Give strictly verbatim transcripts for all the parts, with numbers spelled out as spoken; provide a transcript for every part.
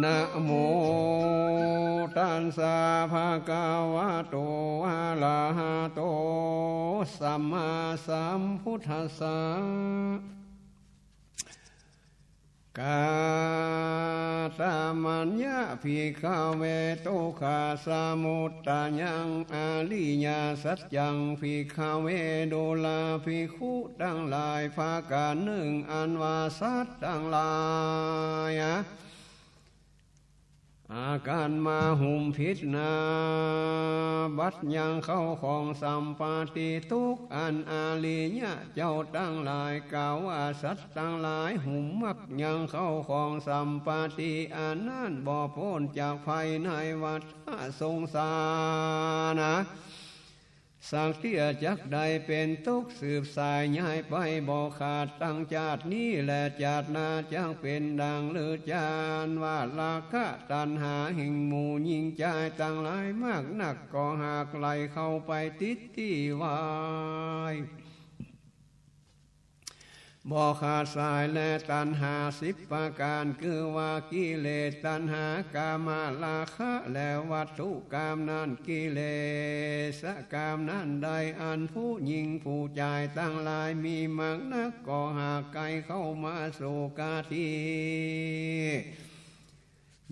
นะโมตัสสะ ภะคะวะโต อะระหะโต สัมมาสัมพุทธัสสะ กาตมัญญะ ภิกขะเว ทุกขะสมุตตะยัง อริยสัจจัง ภิกขะเว ดูราภิกขุตังหลาย ประก๋านนึ่ง อันว่าสัตว์ตังหลาย อาก๋านมาหุมผิดนา บัดยังเข้าของสัมปติ ทุกข์อันอริยะเจ้าตังหลาย กล่าวว่าสัตว์ตังหลายหุมมักยังเข้าของสัมปติ อันนั้นบ่ป๊นจากภัยในวัฏสงสารนะ สักเตื้อจักได้เป๋นตุ๊กข์สืบสายย้ายไปบ่ขาด ตั้งจาตินี้และจาติหน้าจักเป๋นดังฤๅจารย์ว่า ราคะตัณหาแห่งหมู่ญิงจายตังหลายมากนัก ก็หากไหลเข้าไปติดตี้ไว้ บ่ขาดสาย และตัณหาสิบประก๋าน คือว่ากิเลสตัณหา กามราคะ และวัตถุกามนั้น กิเลสกามนั้นใด อันผู้ญิงผู้จายตังหลายมีมากนัก ก็หากใค่เข้ามาสู่กติ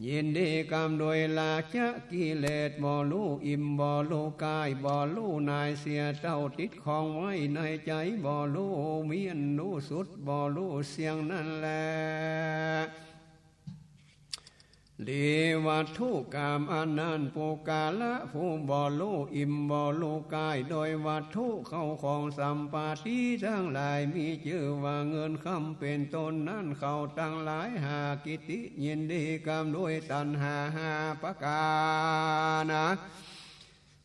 ยินดีกำด้วยราคะกิเลส บ่ฮู้อิ่มบ่ฮู้กาย บ่ฮู้หน่ายเสียเต้า ติดข้องไว้ในใจ๋ บ่ฮู้เวียนฮู้สุด บ่ฮู้เสี้ยงนั้นแล หรือวัตถุกามอันนั้น ปุคคละผู้บ่ฮู้อิ่มบ่ฮู้กาย โดยวัตถุเข้าของสัมปติตังหลาย มีจื้อว่าเงินคำเป๋นต้นนั้น เขาตังหลายหากิตติ ยินดีกำด้วยตัณหาห้าประก๋านนะ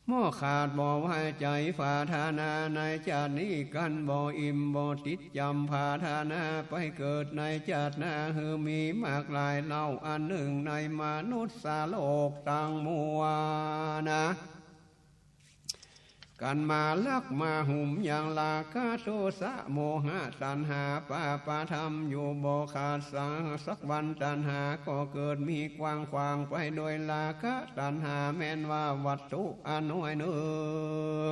บ่ขาดบ่วายใจ๋ปรารถนาในจาตินี้กั๋น บ่อิ่มบ่ติดจ๋ำ ปรารถนาไปเกิดในจาติหน้า หื้อมีมากหลายเล่า อันนึ่งในมนุษย์โลกตังมวลนะ กั๋นมาลักมาหุมยัง ราคะโทสะโมหะตัณหา ปาปะธรรมอยู่บ่ขาดสัก สักวัน ตัณหาก็เกิดมีกว้างขวางไป โดยราคะตัณหาแม่นว่าวัตถุอันน้อยนึ่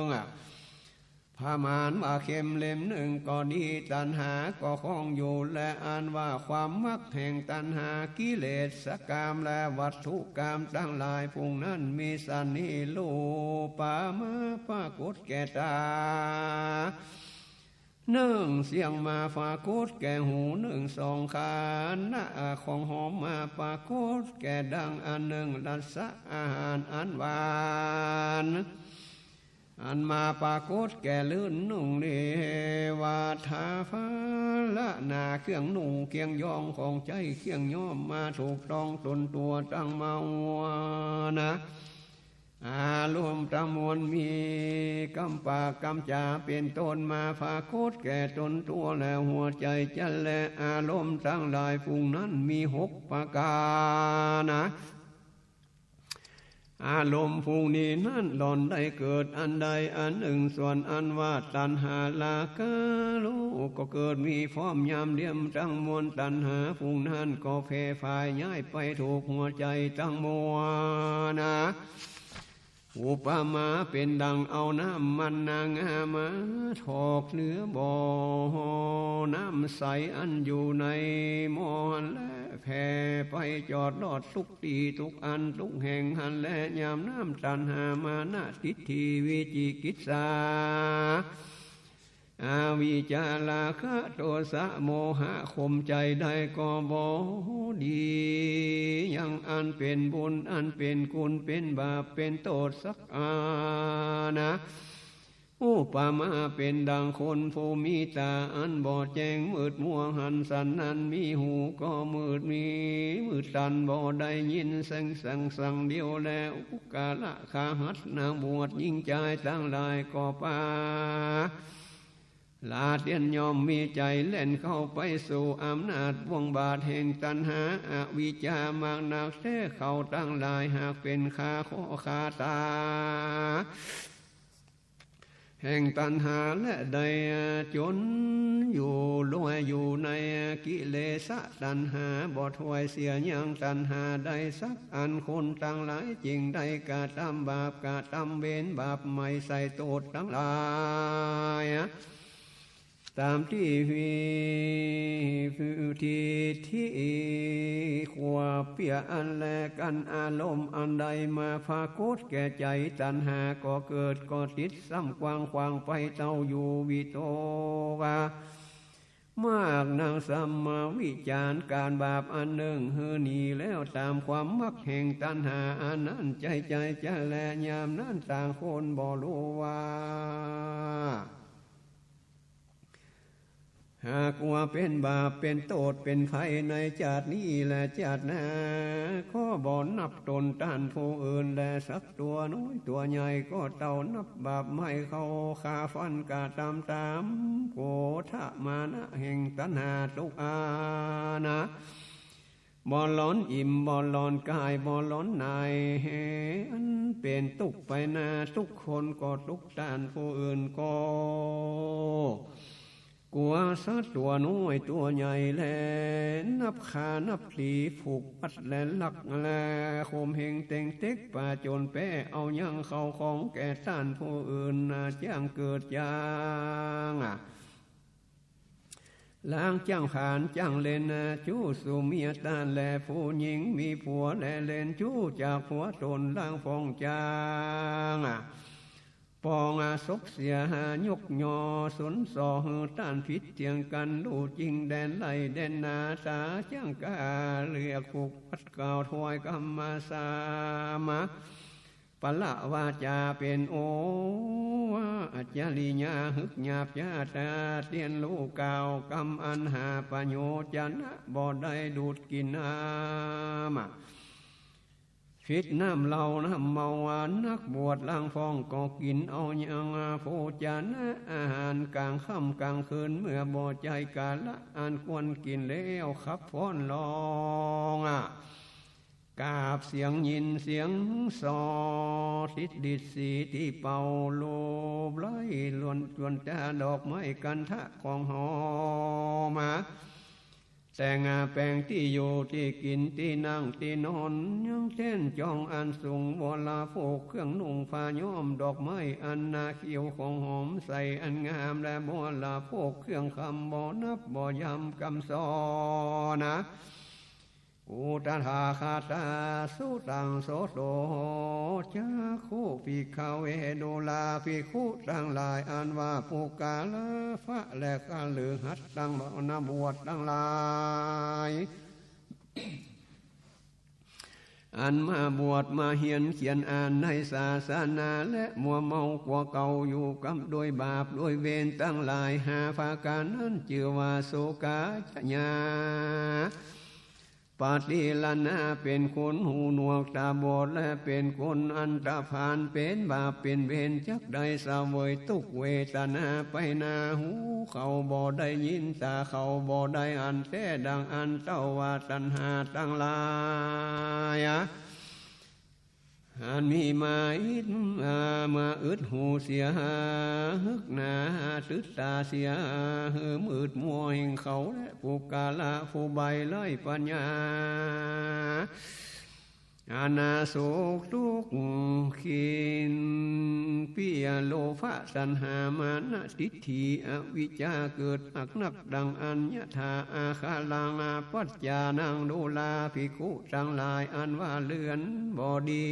ง ประมาณว่าเข็มเล็มนึ่งก็ดี ตัณหาก็คล้องอยู่ และอันว่าความมักแห่งตัณหา กิเลสกามและวัตถุกามตังหลาย ฝูงนั้นมีสันนี้ รูปะมาปรากฏแก่ต๋านึ่ง เสียงมาปรากฏแก่หูนึ่ง สอง ขันธะของหอมมาปรากฏแก่ดัง อันนึ่ง รสอาหารอันหวาน อันมาปรากฏแก่ลิ้นนึ่ง เรียกว่าธรรมารมณ์ เครื่องนุ่งเครื่องย้อมของใจ๊ เครื่องย้อมมาถูกต้องตนตั๋วตังมวลนะ อารมณ์ตังมวลมีกำปากกำจ๋าเป๋นต้นมาปรากฏแก่ตนตั๋วและหัวใจ๋จันทร์ และอารมณ์ตังหลายฝูงนั้นมีหกประก๋านนะ อารมณ์ฝูงนี้นั้นหล่อนได้เกิดอันใดอันนึ่ง ส่วนอันว่าตัณหาราคะ ลูกก็เกิดมีพร้อมยามเดียวตังมวล ตัณหาฝูงนั้นก็แผ่ฝ่ายย้ายไปถูกหัวใจ๋ตังมวลนะ อุปมาเป๋นดังเอาน้ำมันนางามาถอกเหนือบ่อน้ำใสอันอยู่ในหม้อหั้นแล แผ่ไปจอดรอดทุกตี้ทุกอันทุกแห่งหั้นแล ยามนั้นตัณหามานะทิฏฐิวิจิกิจฉา อวิชชาราคะโทสะโมหะข่มใจ๋ได้ก็บ่ดี ยังอันเป๋นบุญอันเป๋นคุณเป๋นบาปเป๋นโต้ษสักอันนะ อุปมาเป๋นดังคนผู้มีต๋าอันบอดแจ้งมืดมัวหั้น สันนั้นมีหูก็มืด มีมืดตันบ่ได้ยินแสงสังสังเดียวแล อุกาละคหัตถ์นักบวชญิงจายตังหลายก็ปา ละเตียนย่อมมีใจ๋แล่นเข้าไปสู่อำนาจบ่วงบาตรแห่งตัณหาอวิชชามากนักแต๊ เขาตังหลายหากเป๋นข้าข้อข้าต๋า เ แห่งตัณหาและได้จ๋นอยู่ ลอยอยู่ในกิเลสตัณหา บ่ถ้วยเสียยังตัณหาได้สักอัน คนตังหลายจึงได้กระตำบาป กระตำเวรบาปใหม่ใส่ตนตังหลาย ต๋ามตี้มีทิฏฐิขว้าเปียอันแลกั๋น อารมณ์อันใดมาผะโกฏแก่ใจ๋ ตัณหาก็เกิดก็ติด ซ้ำกว้างขวางไปเต้าอยู่ วิตกมากนัก ซ้ำมาวิจารก๋านบาปอันนึ่งหื้อหนีแล้ว ต๋ามความมักแห่งตัณหาอันนั้น ใจ๋ใจ๋จะแล ยามนั้นต่างคนบ่ฮู้ว่า หากว่าเป๋นบาปเป๋นโต้ษเป๋นภัยในจาตินี้และจาติหน้า ก็บ่นับตนต้านผู้อื่นแลสัก ตั๋วน้อยตั๋วใหญ่ก็เต้า นับบาปใหม่เข้า ฆ่าฟันกระตำต๋าม โกฏฐะมานะแห่งตัณหาตุ๊กอานะ บ่หลอนอิ่มบ่หลอนกายบ่หลอนหน่าย อันเป๋นตุ๊กไปนา ตุ๊กคนก็ตุ๊กต้าน ผู้อื่นก็กั๋วสัตว์ตั๋วน้อยตั๋วใหญ่แล นับฆ่านับตี ผูกมัดและลัก และข่มเหงเต็งเต็ก ผจญแป๊เอายังเข้าของแก่ต้านผู้อื่น จ้างเกิดจ้าง ลางจ้างผลาญจ้างเล่น จู้สู่เมียต้านแล ผู้ญิงมีผัวแล เล่นจู้จากผัวต๋น ลางพ่องจ้างปองศพเสีย ยกย่อสุนส่อหื้อต้านผิดเถียงกั๋น ลู่จิ่งแดนไล่แดนนา ต๋าจ้างก้าเรียกผูกมัด กล่าวถ้อยกำมาสาม ปละวาจาเป๋นโอวาทจริยา หึกหยาบจ๊าดเตียนลู่ กล่าวกำอันหาประโยชน์จะนะ บ่ได้ดูดกิ๋นน้ำผิด น้ำเหล้าน้ำเมา นักบวชลางพ่องก็กิ๋นเอายังโภชนะอาหารก๋างค่ำก๋างคืน เมื่อบ่ใจ้กาละอันควรกิ๋นแล้ว ขับฟ้อนร้อง กราบเสียงยินเสียงซอ ติดดิดสีตี้เป่า ลูบไล้ลวนจวนจา ดอกไม้คันธะของหอมมา แต่งแป๋งตี้อยู่ตี้กิ๋นตี้นั่งตี้นอน ยังเต้นจองอันสูง บริโภคเครื่องนุ่งผ้าย้อม ดอกไม้อันน่าคิ้วของหอม ใส่อันงามและบริโภคเครื่องคำ บ่นับบ่ยำกำสอนนะ อุตถาคตา สุตังโสโต จักขุ ภิกขเว ดูราภิกขุตังหลาย อันว่าปุคคละและคฤหัสถ์ตัง นักบวชตังหลาย อันมาบวชมาเฮียนเขียนอ่านในศาสนา และมัวเมากั๋วเก่าอยู่กับโดยบาปโดยเวรตังหลายห้าประก๋านนั้น จื้อว่าสุขายะยา ปฏิละนา เป๋นคนหูหนวกต๋าบอด และเป๋นคนอันธพาล เป๋นบาปเป๋นเวร จักได้เสวยตุ๊กเวทนาไปนา หูเขาบ่ได้ยิน ต๋าเขาบ่ได้หัน แต๊ดังอั้นเต้าว่าตัณหาตังหลาย อันมีมาอิด อ่า มาอึดหูเสีย หึกหนาตึ๊ดต๋าเสีย หื้อมืดมัวแห่งเขาและปุคคละผู้ใบ้ไร้ปัญญา อนา โศก ทุกข์ ขิน เปีย โลภะ ตัณหา มานะ ทิฏฐิ อวิชชา เกิดมากนัก ดังอั้น ยะถา อาคารัง ปัจจานัง ดูราภิกขุตังหลาย อันว่าเรือนบ่ดี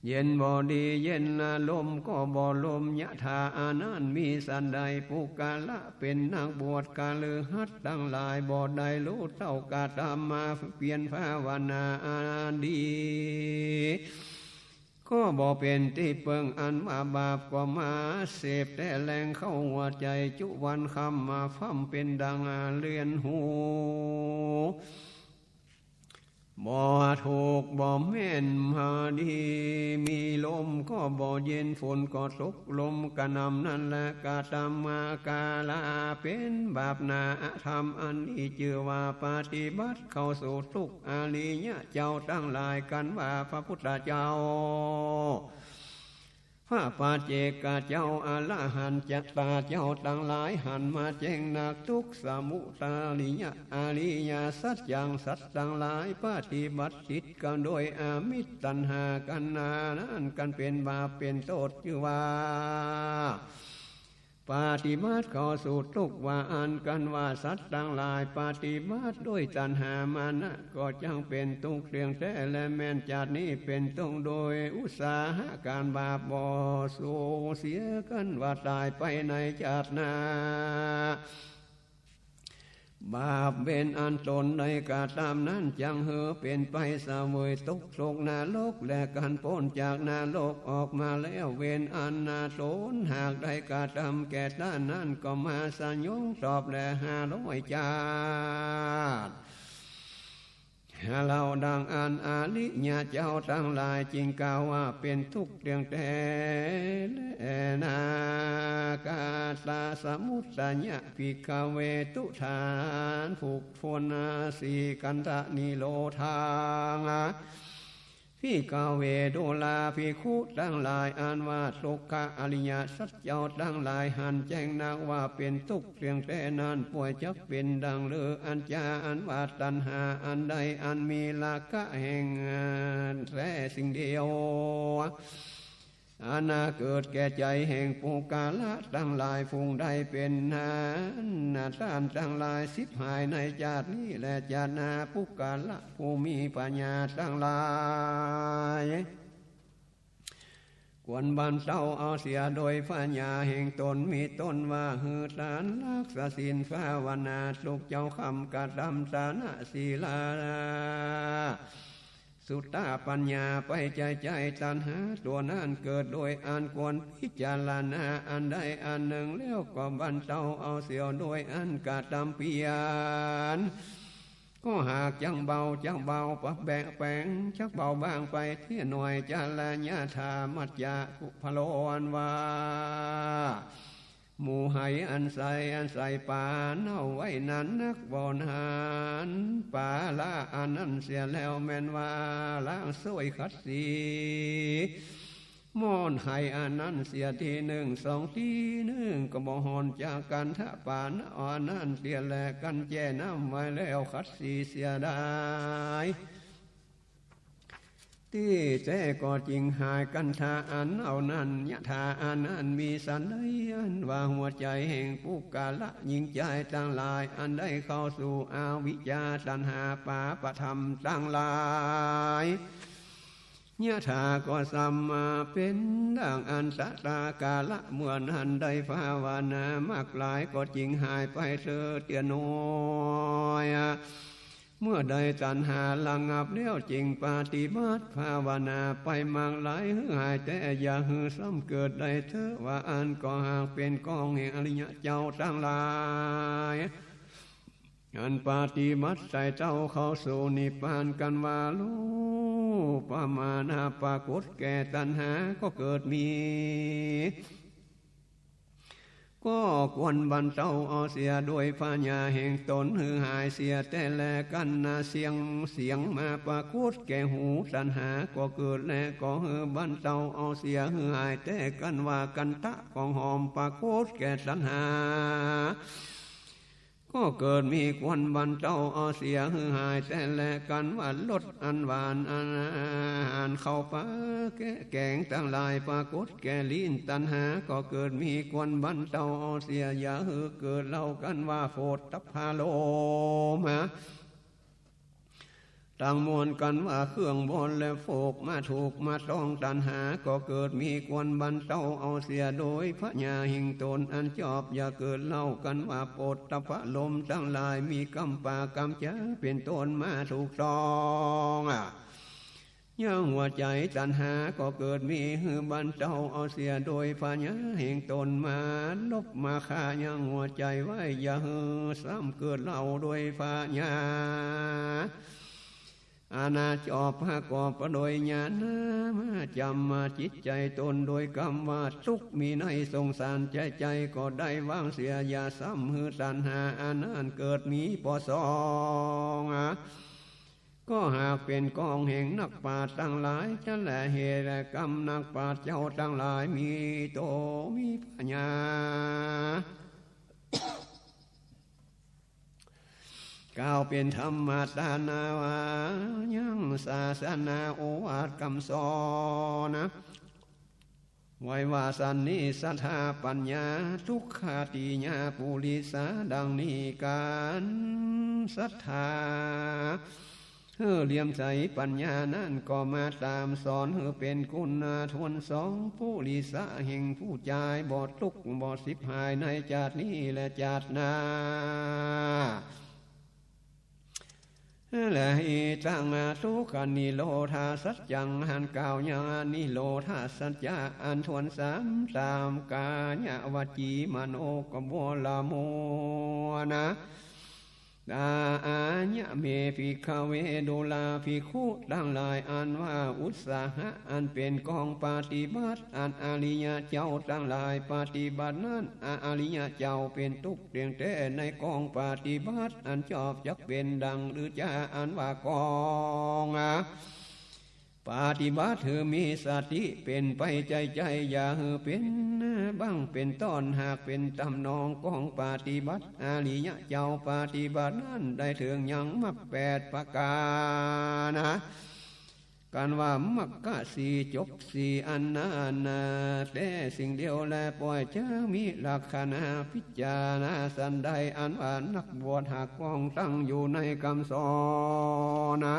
เย็นบ่ดี เย็นลมก็บ่ลม ยะถา อันนั้นมีสันใด ปุคคละ เป๋นนักบวชคฤหัสถ์ตังหลาย บ่ได้ฮู้เต้ากระตำมาเพียรภาวนาอันดี ก็บ่เป๋นตี้เปิง อันว่าบาปก็มาเสพ แต่แลงเข้าหัวใจ๋ จุวันค่ำมาพ่ำเป๋นดังเรือนหู บ่ถูกบ่แม่นมาดี มีลมก็บ่เย็น ฝนก็ตกลมกระหน่ำ นั้นแหละกระตำมากาละ เป๋นบาปหนา อธรรมอันนี้ จื้อว่าปฏิบัติเข้าสู่ตุ๊กข์ อริยะเจ้าตังหลาย กันว่าพระพุทธเจ้า พระปัจเจกเจ้าอรหันตเจ้าตังหลายหันมาแจ้งนักทุกข์สมุทัยอริยสัจจัง สัตว์ตังหลายปฏิบัติติดกันโดยอามิสตัณหากันนานั้นกันเป๋นบาปเป๋นโต้ษจื้อว่า ปฏิบัติเข้าสู่ทุกข์ว่าอั้น กันว่าสัตว์ตังหลายปฏิบัติโดยตัณหามานะ ก็จักเป๋นทุกข์เตี้ยงแต๊ และแม่นจาตินี้เป๋นทุกข์โดยอุตสาหะก๋านบาปบ่สูญเสีย กันว่าต๋ายไปในจาติหน้า บาปเวรอันตนได้กระตำนั้นจักหื้อเป๋นไปเสวยทุกข์ตกนรก และกันป๊นจากนรกออกมาแล้ว เวรอันตนหากได้กระตำแก่ต้านนั้นก็มาสยองตอบแลห้าร้อยจาติ เฮาดังอั้นอริยะเจ้าตังหลายจึงกล่าวว่าเป๋นทุกข์เตี้ยงแต๊แลนา คาตสมุตตยะ ภิกขเว ทุฏฐาน ปุพพนสีขันธนิโรธัง ภิกขเว ดูราภิกขุตังหลาย อันว่าทุกขะอริยสัจเจ้าตังหลายหันแจ้งนักว่าเป๋นทุกข์เตี้ยงแต๊นั้น ป่วยจักเป๋นดังฤๅอัจจา อันว่าตัณหาอันใดอันมีราคะแห่งแต๊สิ่งเดียว อันเกิดแก่ใจ๋แห่งปุคคละตังหลายฝูงใดเป๋นนั้น ต้านตังหลายฉิบหายในจาตินี้ และจาติหน้า ปุคคละผู้มีปัญญาตังหลาย ควรบรรเทาเอาเสียโดยปัญญาแห่งตน มีต้นว่าหื้อตาน รักษาศีล ภาวนา ทุกเจ๊าค่ำ กระตำตานะ ศีลา สุตตะ ปัญญา ไปใจ๋ใจ๋ ตัณหาตั๋วนั้นเกิดโดยอันควรพิจารณาอันใดอันนึ่ง แล้วก็บรรเทาเอาเสียโดยอันกระตำเปียร ก็หากจักเบาจักเบา ปะแบะแป๋งจักเบาบางไปเตี้ยหน่อย จารณัตถา มัจจะกุพะโล อันว่า หมู่ไหอันใส อันใส่ป๋าเน่าไว้นานนัก บ่หันป๋าละอันนั้นเสียแล้ว แม่นว่าล้างส้วยขัดสี หม้อไหอันนั้นเสียทีนึ่งสองทีนึ่ง ก็บ่ห่อนจากกั๋น ถ้าป๋าเน่าอันนั้นเตี้ยแล กั๋นแจ้น้ำไว้แล้วขัดสีเสียได้ ตี้แต๊ก็จึงหาย คันธาอันเน่านั้น ยะถาอันนั้นมีสันใด อันว่าหัวใจ๋แห่งปุคคละญิงจายตังหลาย อันได้เข้าสู่อวิชชาตัณหาปาปธรรมตังหลาย ยะถาก็ส่ำมาเป๋นดังอันตะถาคตละ เมื่อนั้นได้ภาวนามากหลาย ก็จึงหายไปเสียเตี้ยน้อย เมื่อได้ตัณหาระงับแล้ว จึงปฏิบัติภาวนาไปมากหลาย หื้อหายแต๊ อย่าหื้อซ้ำเกิดได้เต๊อะ ว่าอั้นก็หากเป๋นของแห่งอริยะเจ้าตังหลาย อันปฏิบัติไต่เต้าเข้าสู่นิพพาน กันว่ารูปมานะปรากฏแก่ตัณหาก็เกิดมี ก็ควรบรรเทาเอาเสียโดยปัญญาแห่งตน หื้อหายเสียแต๊แล กันนา เสียง เสียงมาปรากฏแก่หู ตัณหาก็เกิดแล ก็หื้อบรรเทาเอาเสีย หื้อหายแต๊ กันว่าคันธะของหอมปรากฏแก่ตัณหา ก็เกิดมีควรบรรเทาเอาเสีย หื้อหายแต๊แล กันว่ารสอันหวาน อันอาหารเข้าปลาแกะแก๋งตังหลายปรากฏแก่ลิ้น ตัณหาก็เกิดมีควรบรรเทาเอาเสีย อย่าหื้อเกิดเล่า กันว่าโผฏฐัพพารมณ์ ตังมวล กันว่าเครื่องบริโภคมาถูกมาต้อง ตัณหาก็เกิดมีควรบรรเทาเอาเสียโดยปัญญาแห่งตนอันชอบ อย่าเกิดเล่า กันว่าโผฏฐัพพารมณ์ตังหลาย มีกัมปะกัมจะเป๋นต้นมาถูกต้อง ยังหัวใจ๋ ตัณหาก็เกิดมี หื้อบรรเทาเอาเสียโดยปัญญาแห่งตน มาลบมาฆ่ายังหัวใจ๋ไว้ อย่าหื้อซ้ำเกิดเล่าโดยปัญญา อันชอบประกอบโดยญาณะ มาจ๋ำมาจิตใจ๋ตนโดยกำว่าทุกข์มีในสงสาร ใจ๋ใจ๋ก็ได้วางเสีย อย่าซ้ำหื้อตัณหาอันนั้นเกิดมีปอสอง ก็หากเป๋นกองแห่งนักปราชญ์ตังหลาย จะแลเหตุและกรรม นักปราชญ์เจ้าตังหลายมีโตมีปัญญา กล่าวเป๋นธรรมตานาว่า ยังศาสนาโอวาทกำสอนนะ ไว้ว่าสันนิ ศรัทธาปัญญา ทุกขาติยาปุริสา ดังนี้ ก๋านศรัทธา หื้อเลื่อมใสปัญญานั้นก็มาต๋ามสอน หื้อเป๋นคุณทวนสอง ปุริสะแห่งผู้จาย บ่ตุ๊กข์บ่ฉิบหายในจาตินี้และจาติหน้า และอีกตัง ทุกขนิโรธาสัจจัง หันกล่าวยังนิโรธาสัจจะอันทวนสามต๋าม กายวจีมโนก็บวรมวนะ อา อา ยะเม ภิกขเว ดูราภิกขุตังหลาย อันว่าอุตสาหะอันเป๋นกองปฏิบัติ อันอริยะเจ้าตังหลายปฏิบัตินั้น อ อริยะเจ้าเป๋นตุ๊กข์เตียงแต๊ในกองปฏิบัติ อันจอบจักเป๋นดังฤๅจา อันว่ากอง ปฏิบัติหื้อมีสติเป๋นไปใจ้ๆ อย่าหื้อเป๋นบั้งเป๋นต้อน หากเป๋นต๋ามนองกองปฏิบัติ อริยะเจ้าปฏิบัตินั้นได้เถิงยังมรรคแปดประก๋านนะ กันว่ามรรคสี่จบสี่อันนั้นนา แต่สิ่งเดียวแล ป่อยเจิงมีลักขณาพิจารณาสันใด อันว่านักบวชหากปองตั้งอยู่ในกำสอนนะ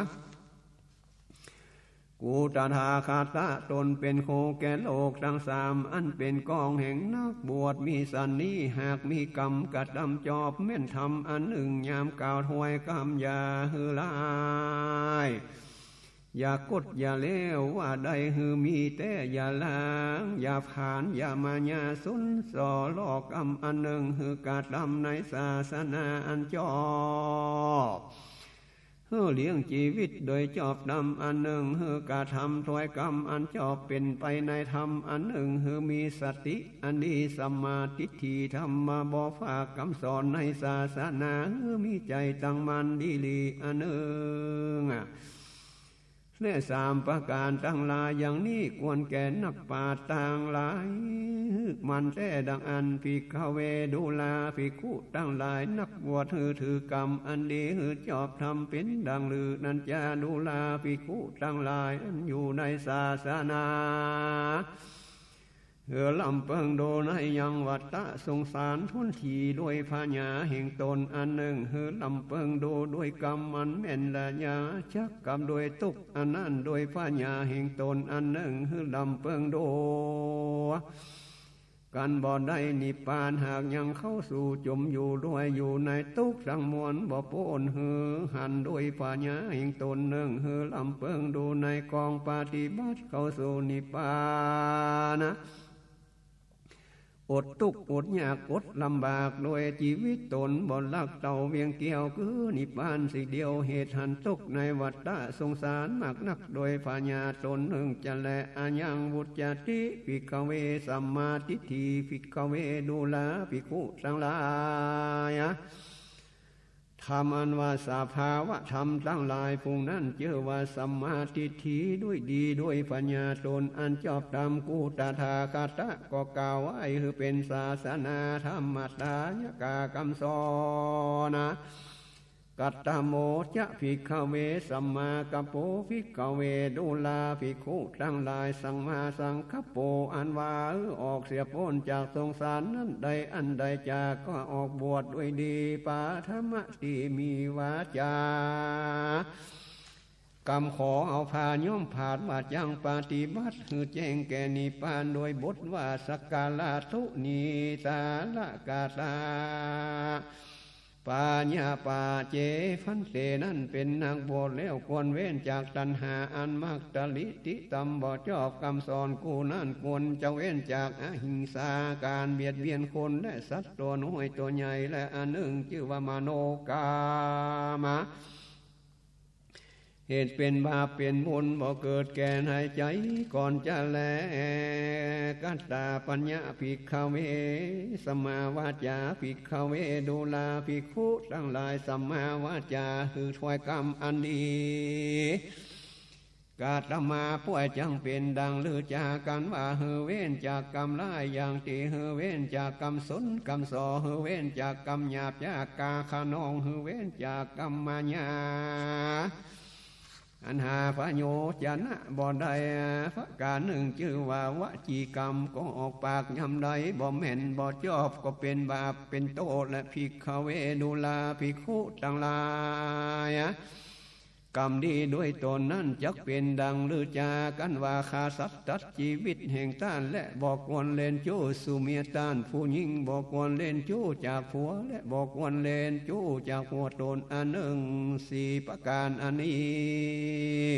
กูตถาคตะต๋นเป๋นครูแก่โลกตังสาม อันเป๋นกองแห่งนักบวชมีสันนิ หากมีกรรมกระตำจอบแม่นธรรมอันนึ่ง ยามกล่าวถ้อยกำอย่าหื้อลาย อย่ากดอย่าเลวว่าได้หื้อมี แต่อย่าล้างอย่าผลาญอย่ามายาสุนส่อล่อกรรมอันนึ่ง หื้อกระตำในศาสนาอันจอบ หื้อเลี้ยงจีวิตโดยจอบธรรมอันนึ่ง หื้อกระตำถ้อยกำอันจอบเป๋นไปในธรรมอันนึ่ง หื้อมีสติอันดีสัมมาทิฏฐิ ธรรมะบ่ฝากกำสอนในศาสนา หื้อมีใจ๋ตั้งมั่นดีหลีอันนึ่ง และสามประก๋านตังหลายอย่างนี้ ควรแก่นักปราชญ์ตังหลาย หื้อหมั่นแต๊ดังอั้น ภิกขเว ดูราภิกขุตังหลาย นักบวชหื้อถือกรรมอันดี หื้อจอบธรรมเป๋นดังฤๅ นันจา ดูราภิกขุตังหลาย อันอยู่ในศาสนา หื้อลำเปิงดูในยังวัฏฏะสงสาร ทนถีโดยผญาแห่งต๋นอันนึ่ง หื้อลำเปิงดูโดยกรรมอันแม่นและอย่าจักกำโดยตุ๊กข์อันนั้น โดยผญาแห่งต๋นอันนึ่ง หื้อลำเปิงดู กันบ่ได้นิพพาน หากยังเข้าสู่จ๋มอยู่ด้วยอยู่ในตุ๊กข์ตังมวลบ่ป๊น หื้อหันโดยผญาแห่งต๋นนึ่ง หื้อลำเปิงดูในกองปฏิบัติเข้าสู่นิพพาน อดตุ๊กข์อดยากอดลำบากโดยจีวิตต๋น บ่ลักเต้าเวียงเกี้ยว คือนิพพานสิ่งเดียว เหตุหันตกในวัฏฏะสงสารมากนัก โดยผญาต๋นนึ่งจะแล อายังวุจจติ ภิกขเว สัมมาทิฏฐิ ภิกขเว ดูราภิกขุตังหลาย ธรรมอันว่าสภาวะธรรมตังหลาย ผู้นั้นจื้อว่าสัมมาทิฏฐิ ด้วยดีด้วยผญาต๋นอันจอบธรรม กูตถาคตะก็กล่าวไว้หื้อเป๋นศาสนาธรรมตายกะกำสอนนะ กัตถโมจะ ภิกขเว สัมมากัปโป ภิกขเว ดูราภิกขุตังหลาย สัมมาสังกัปโป อันว่าหื้อออกเสียป๊นจากสงสารนั้น ได้อันใดจากก็ออกบวชด้วยดี ปาทมะ ตี้มีวาจา กำขอเอาผ้าย้อมผาดว่าจั้งปฏิบัติหื้อแจ้งแก่นิพพาน โดยบทว่าสักการะทุนีสารกาตา ปาญาปาเจ ภันเต นั้นเป๋นนักบวชแล้วควรเว้นจากตัณหาอันมักตริติตำบ่จอบกำสอน กูนั้นควรจะเว้นจากอหิงสา ก๋านเบียดเบียนคนและสัตว์ตั๋วน้อยตั๋วใหญ่ และอันนึ่งจื้อว่ามโนกรรมะ เหตุเป๋นบาปเป๋นบุญ บ่เกิดแก่ในใจ๋ก่อนจะแล กัตตาปัญญา ภิกขเว สัมมาวาจา ภิกขเว ดูราภิกขุตังหลาย สัมมาวาจา คือถ้อยกำอันดี กัตมาป่วยจังเป๋นดังลือจากั๋นว่า หื้อเว้นจากกำร้ายอย่างตี้ หื้อเว้นจากกำสนกำส่อ หื้อเว้นจากกำหยาบจ๊ากล้าคะนอง หื้อเว้นจากกำมายา อันหาประโยชน์จะนะบ่ได้ ประก๋านนึ่งจื้อว่าวจีกรรม ก็ออกปากยามใดบ่แม่นบ่จอบ ก็เป๋นบาปเป๋นโต้ษแล ภิกขเว ดูราภิกขุตังหลาย กำดีโดยต๋นนั้นจักเป๋นดังลือจากั๋นว่า ฆ่าสัตว์ตัดจีวิตแห่งต้าน และบ่ควรเล่นจู้สู่เมียต้านผู้หญิง บ่ควรเล่นจู้จากผัว และบ่ควรเล่นจู้จากผัวต๋นอันนึ่ง สี่ประก๋านอันนี้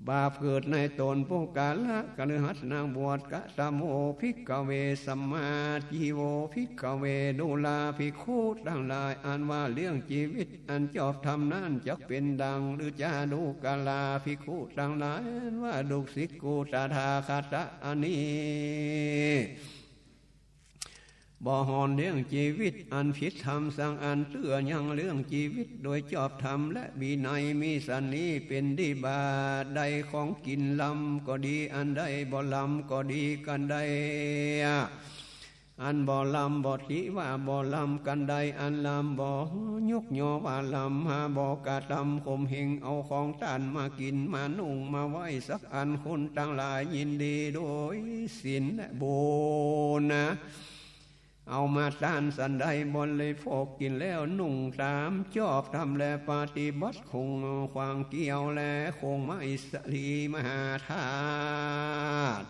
บาปเกิดในต๋นปุคคละ คฤหัสถ์นักบวช กัตโม ภิกขเว สัมมาจีโว ภิกขเว ดูราภิกขุตังหลาย อันว่าเรื่องจีวิตอันจอบธรรมนั้นจักเป๋นดังลือจา ดูราภิกขุตังหลาย อันว่าลูกศิษย์กูตถาคตะอันนี้ บ่หอนเรื่องจีวิตอันผิดธรรมสักอัน เตื้อยังเรื่องจีวิตโดยจอบธรรมและวินัยมีสันนี้ เป๋นตี้บาท ได้ของกิ๋นลำก็ดี อันได้บ่ลำก็ดี กั๋นได้ อันบ่ลำบ่ติว่าบ่ลำ กั๋นได้อันลำบ่ยกย่อว่าลำ หาบ่กระตำข่มเหงเอาของต้านมากิ๋นมานุ่งมาไหว้สักอัน คนตังหลายยินดีโดยศีลและบุญนะ เอามาต้านสันใด บริโภคกิ๋นแล้วนุ่งต๋ามจอบธรรม และปฏิบัติคงขวางเกี้ยว และคงไม้สาลีมหาธาตุ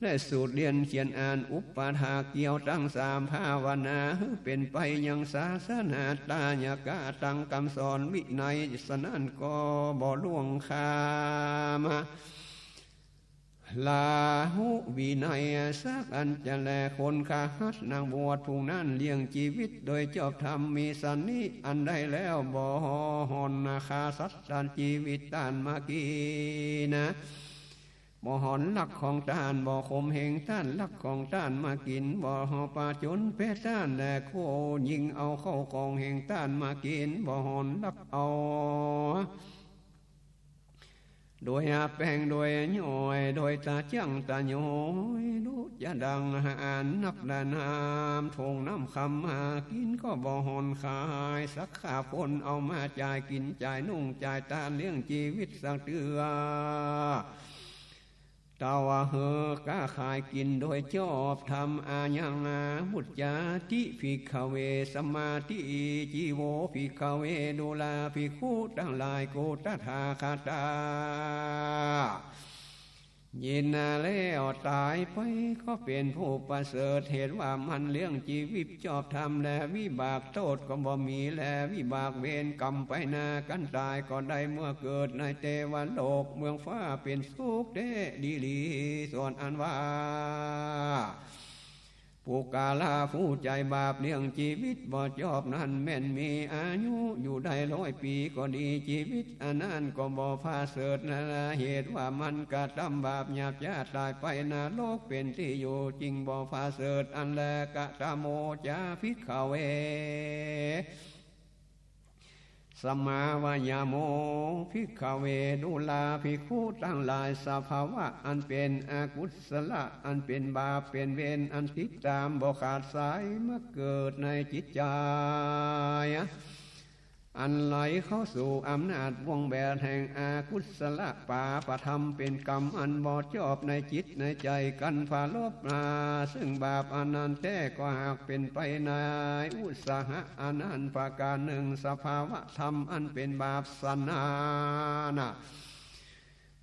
และสูตรเรียนเขียนอ่านอุปถากเกี้ยวตังสาม ภาวนาหื้อเป๋นไปยังศาสนา ตายกะตังกำสอนวินัย สะนั้นก็บ่ล่วงข้าม ลาหุวินัยสักอันจะแล คนคฤหัสถ์นักบวชผู้นั้นเลี้ยงจีวิตโดยจอบธรรมมีสันนี้ อันได้แล้วบ่หอนฆ่าสัตว์ตัดจีวิตต้านมากิ๋นนะ บ่หอนลักของต้าน บ่ข่มเหงต้านลักของต้านมากิ๋น บ่หอประจ๋นเปรตต้าน และโค้ยิงเอาเข้าของแห่งต้านมากิ๋น บ่หอนลักเอา โดยอาแปง โดยย่อย โดยตะจั่งตะย้อย ดุจจะดังหาอันนับและนาม ถงน้ำคำหากิ๋นก็บ่หอนขาย สักข้าคนเอามาจ่ายกิ๋นจ่ายนุ่งจ่ายต้านเลี้ยงจีวิตสักเตื้อ แต่ว่าหื้อก้าขายกิ๋นโดยจอบธรรม อายังอา วุจจาติ ภิกขเว สัมมาทิฏฐิ จีโว ภิกขเว ดูราภิกขุตังหลาย โกตถาคตา ยินนาแล้วต๋ายไปก็เป๋นผู้ประเสริฐ เหตุว่ามันเลี้ยงจีวิตจอบธรรม และวิบากโต้ษก็บ่มี และวิบากเวรกรรมไปหน้า กั๋นต๋ายก็ได้เมื่อเกิดในเตวโลกเมืองฟ้าเป๋นสุขแต๊ดีหลี ส่วนอันว่า ปุคคละผู้ใจ๋บาปเลี้ยงจีวิตบ่จอบนั้น แม่นมีอายุอยู่ได้ร้อยปี๋ก็ดี จีวิตอันนั้นก็บ่ประเสริฐนา เหตุว่ามันกระตำบาปหยาบจ๊าต๋ายไป นรกเป๋นตี้อยู่ จึงบ่ประเสริฐ อันแล กัตโมจา ภิกขเว สัมมาวายาโม ภิกขเว ดูราภิกขุตังหลาย สภาวะอันเป๋นอกุศละ อันเป๋นบาปเป๋นเวร อันติดต๋ามบ่ขาดสายมาเกิดในจิตใจ๋ อันไหลเข้าสู่อำนาจวงแบดแห่งอกุศละปาปธรรม เป๋นกรรมอันบ่จอบในจิตในใจ๋ กั๋นผลบมาซึ่งบาปอันนั้นแต๊ ก็หากเป๋นไปในอุตสาหะอันนั้นประก๋านนึ่ง สภาวะธรรมอันเป๋นบาปสันนานะ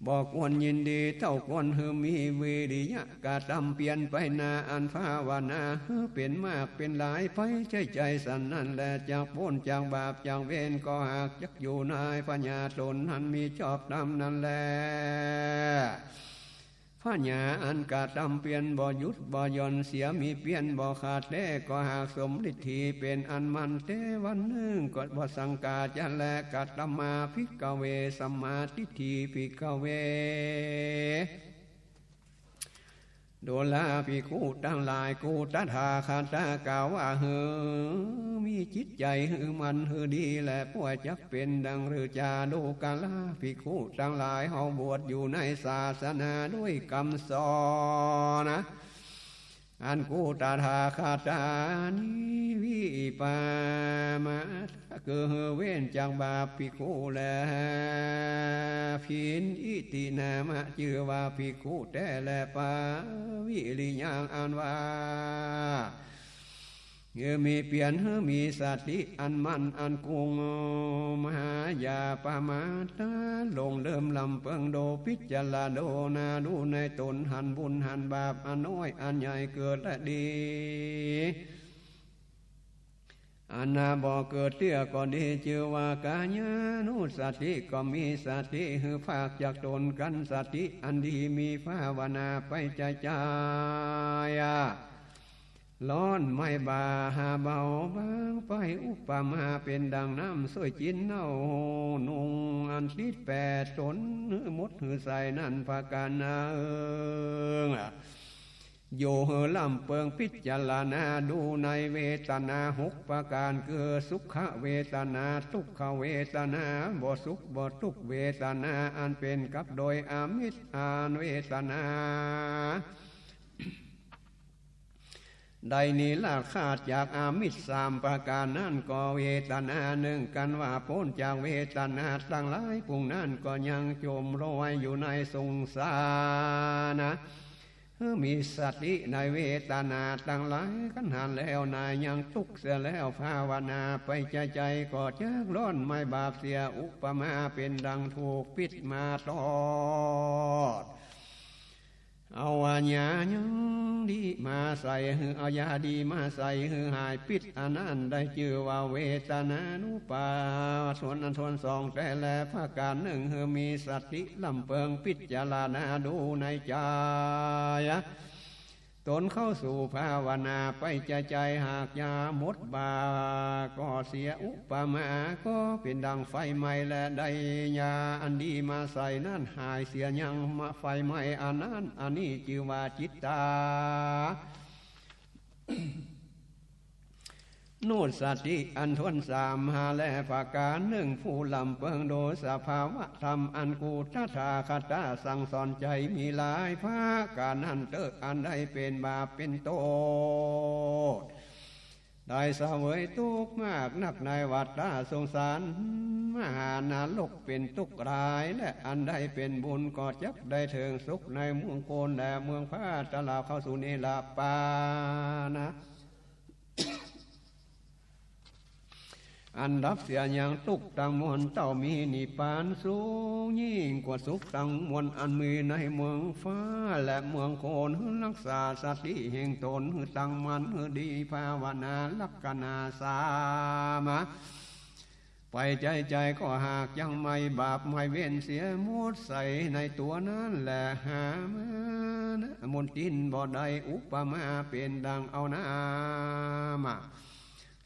บ่ควรยินดีเต้า ควรหื้อมีวิริยะกระตำเปียรไปหน้า อันภาวนาหื้อเป๋นมากเป๋นหลายไปใจ๋ใจ๋สันนั้นแล จักป๊นจากบาปจากเวร ก็หากจักอยู่ในพญาต๋นนั้นมีจอบธรรมนั้นแล พญาอันกระตำเปียรบ่หยุดบ่หย่อนเสีย มีเปียรบ่ขาดแต๊ ก็หากสมฤทธีเป๋นอันมั่น แต่วันนึ่งก็บ่สังกาจะแล กัตตมา ภิกขเว สัมมาทิฏฐิ ภิกขเว ดูราภิกขุตังหลาย กุตถาคตะกล่าวว่า หื้อมีจิตใจ๋หื้อมั่นหื้อดีแล ป่วยจักเป๋นดังฤๅจา ดูราภิกขุตังหลาย เฮาบวชอยู่ในศาสนาด้วยกำสอนนะ อันกุตถาคตะนี้ วิปามาทะ คือหื้อเว้นจากบาป ภิกขุแล ผิน อิตินามะ จื้อว่าภิกขุแต๊แล ปาวิริยัง อันว่า หื้อมีเปียร หื้อมีสติอันมั่นอันกุ้ง มหาอย่าประมาท หลงลืมลำเปิง ดูพิจารณาดูนาดูในต๋น หันบุญหันบาป อันน้อยอันใหญ่ เกิดและดี อันนาบ่เกิดเตื้อก็ดี จื้อว่ากายานุสติ ก็มีสติหื้อภาคจากต๋น กั๋นสติอันดี มีภาวนาไปใจ๋ใจ๋ ร้อนไม่บาหาเบาบางไป อุปมาเป๋นดังน้ำเสวยจิ๊นเน่านุ่ง อันติดแปดต๋นหื้อหมดหื้อใสนั้น ประก๋านนาเอิง อยู่หื้อลำเปิง พิจารณาดูในเวทนาหกประก๋าน คือสุขเวทนา ทุกขเวทนา บ่สุขบ่ทุกข์ เวทนาอันเป๋นกับโดยอามิส อันเวทนา ได้นิราศขาดจากอามิสสามประก๋านนั้น ก็เวทนานึ่ง กั๋นว่าป๊นจากเวทนาตังหลายปวงนั้น ก็ยังจ๋มลอยอยู่ในสงสารนะ หื้อมีสติในเวทนาตังหลาย กั๋นหันแล้วนายยังทุกข์เสียแล้ว ภาวนาไปใจ๋ใจ๋ ก็จักร้อนไม่บาปเสีย อุปมาเป๋นดังถูกปิดมาตอด เอายายังดีมาใส่หื้อ เอายาดีมาใส่หื้อหายปิดอันนั้น ได้จื้อว่าเวทนานุปาทานอันถ้วนสองแต๊แล ประก๋านนึ่ง หื้อมีสติลำเปิง พิจารณาดูในใจ๋ ต๋นเข้าสู่ภาวนาไปใจ๋ใจ๋ หากยาหมดบ่าก่อเสีย อุปมาก็เป๋นดังไฟไหม้แล ได้ยาอันดีมาใส่นั้นหายเสียยังไฟไหม้อันนั้น อันนี้จื้อว่าจิตตานุสติอันถ้วนสามหาแล ประก๋านนึ่ง ผู้ลำเปิงดูสภาวะธรรมอันกุตถาคตะสั่งสอนใจ๋มีหลายประก๋านนั้นเต๊อะ อันได้เป๋นบาปเป๋นโต้ษ ได้เสวยตุ๊กข์มากนักในวัฏฏะสงสารมหานรกเป๋นตุ๊กข์หลาย และอันได้เป๋นบุญก็จักได้เถิงสุขในเมืองโคนและเมืองฟ้า ตลอดเข้าสู่นิรปานะ อันดับเสียยังตุ๊กข์ตังมวล เต้ามีนิพพานสูงยิ่งกว่าสุขตังมวลอันมีในเมืองฟ้าและเมืองโคน หื้อฮักษาสติแห่งต๋นหื้อตั้งมั่น หื้อดีภาวนาลักษณะสามไปใจ๋ใจ๋ ก็หากยังไม่บาปไม่เวรเสียหมดใสในตั๋วนั้นแล หามานะมนทินบ่ได้ อุปมาเป๋นดังเอาน้ำมา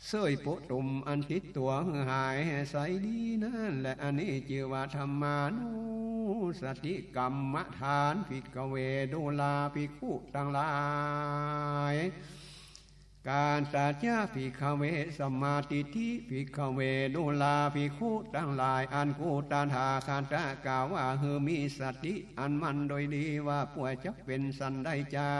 เสยโปะตุ่มอันติดตั๋วหื้อหายใสดีนั้นแล อันนี้จื้อว่าธัมมานุสติกรรมฐาน ภิกขเว ดูราภิกขุตังหลาย กัตถาจะ ภิกขเว สัมมาทิฏฐิ ภิกขเว ดูราภิกขุตังหลาย อันกุตถาคตะกล่าวว่า หื้อมีสติอันมั่นโดยดีว่า ป่วยจักเป๋นสันใดจา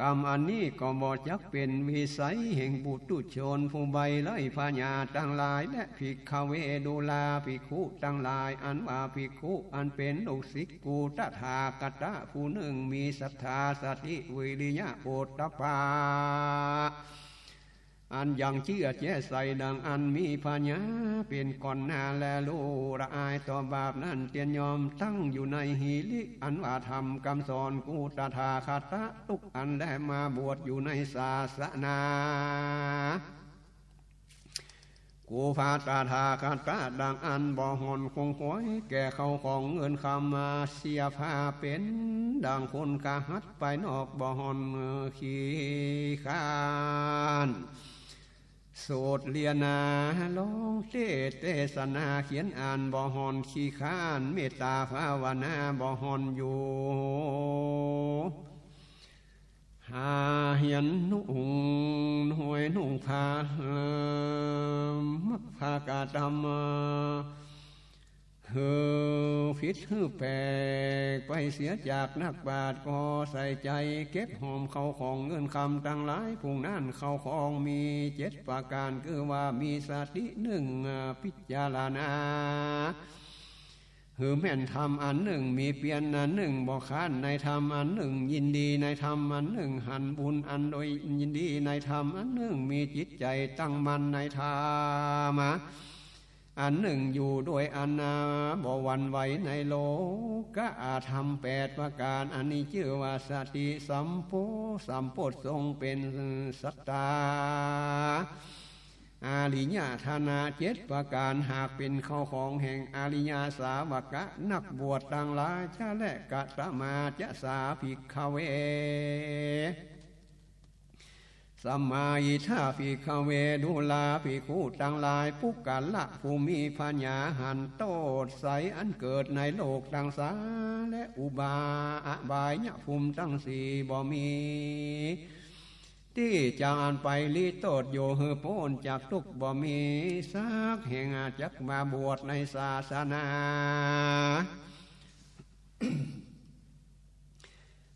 กรรมอันนี้ก็บ่จักเป๋นวิสัยแห่งปุถุชนผู้ใบ้ไร้ปัญญาตังหลาย และภิกขเว ดูราภิกขุตังหลาย อันว่าภิกขุอันเป๋นลูกศิษย์กุตถาคตะผู้นึ่ง มีศรัทธา สติ วิริยะ โอตตัปปะ อันยังเจื้อแจ้ใสดังอั้น มีปัญญาเป๋นก่อนหน้า และฮู้ละอายต่อบาปนั้น เตียนยอมตั้งอยู่ในหิริ อันว่าธรรมกำสอนกุตถาคตะตุ๊กอัน และมาบวชอยู่ในศาสนา กู่พระตถาคตะดังอั้นบ่ห่อนขงขวย แก่เข้าของเงินคำมาเสียผ้าเป๋น ดังคนกระหัตไปนอกบ่ห่อนขี้คร้าน โสดเลียนาลองเตสน์เตสนาเขียนอ่านบ่ห่อนขี้คร้าน เมตตาภาวนาบ่ห่อนอยู่ หาเหียนนุ่งหวยนุ่งผ้า มักผ้ากาตำ หื้อผิดหื้อแปลกไปเสียจากนักปราชญ์ ก็ใส่ใจ๋เก็บหอมเข้าของเงินคำตังหลาย ผู้นั้นเข้าของมีเจ็ดประก๋าน คือว่ามีสตินึ่ง พิจารณา หื้อแม่นธรรมอันนึ่ง มีเปียรอันนึ่ง บ่ค้านในธรรมอันนึ่ง ยินดีในธรรมอันนึ่ง หันบุญอันโดยยินดีในธรรมอันนึ่ง มีจิตใจ๋ตั้งมั่นในธรรมะ อันนึ่งอยู่โดยอันนาบ่หวั่นไหวในโลกะธรรมแปดประก๋าน อันนี้จื้อว่าสติสัมโพ สัมโพชฌงค์เป๋นสัตตา อริยธรรมเจ็ดประก๋าน หากเป๋นเข้าของแห่งอริยสาวกะนักบวชตังหลาย จะและกะตะมาจะสาภิกขเว สัมมาอิทธาภิกขเว ดูราภิกขุตังหลาย ปุคคละผู้มีปัญญาหันโต้ษไสอันเกิดในโลกตังสาม และอุบา อบายภูมิตังสี่บ่มี ตี้จะอันไปหลีโต้ษอยู่หื้อป๊นจากตุ๊กข์บ่มีสักแห่ง จักมาบวชในศาสนา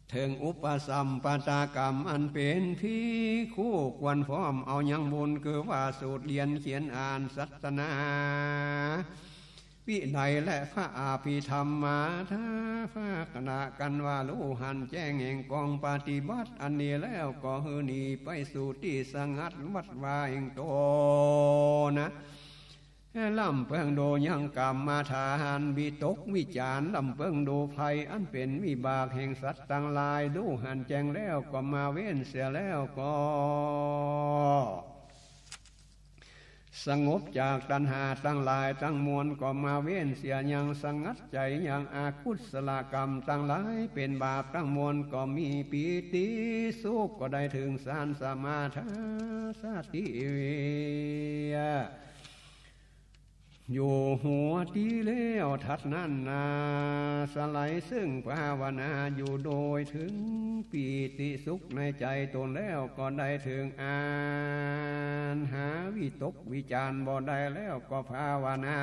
เถิงอุปสัมปทากรรมอันเป๋นภิกขุควรฟ้อมเอายังบุญ คือว่าสูตรเรียนเขียนอ่านศาสนา วินัยและพระอภิธรรมมาถาภาคณะกันว่า ฮู้หันแจ้งแห่งกองปฏิบัติอันนี้แล้ว ก็หื้อหนีไปสู่ตี้สงัดวัดวาแห่งตนนะ ลำเปิงดูยังกรรมฐาน วิตกวิจารณ์ลำเปิงดูภัยอันเป๋นวิบากแห่งสัตว์ตังหลาย ฮู้หันแจ้งแล้วก็มาเว้นเสียแล้วก็ สงบจากตัณหาตังหลายตังมวลก็มาเว้นเสีย ยังสงัดใจ๋ยังอกุศลกรรมตังหลายเป๋นบาปตังมวลก็มีปีติสุข ก็ได้เถิงฌานสมาธิ อยู่หัวตี้แล้ว ถัดนั้นนา สไลเซิ่งภาวนาอยู่โดยเถิงปีติสุขในใจ๋ตนแล้ว ก็ได้เถิงอันหาวิตกวิจารณ์บ่ได้แล้ว ก็ภาวนา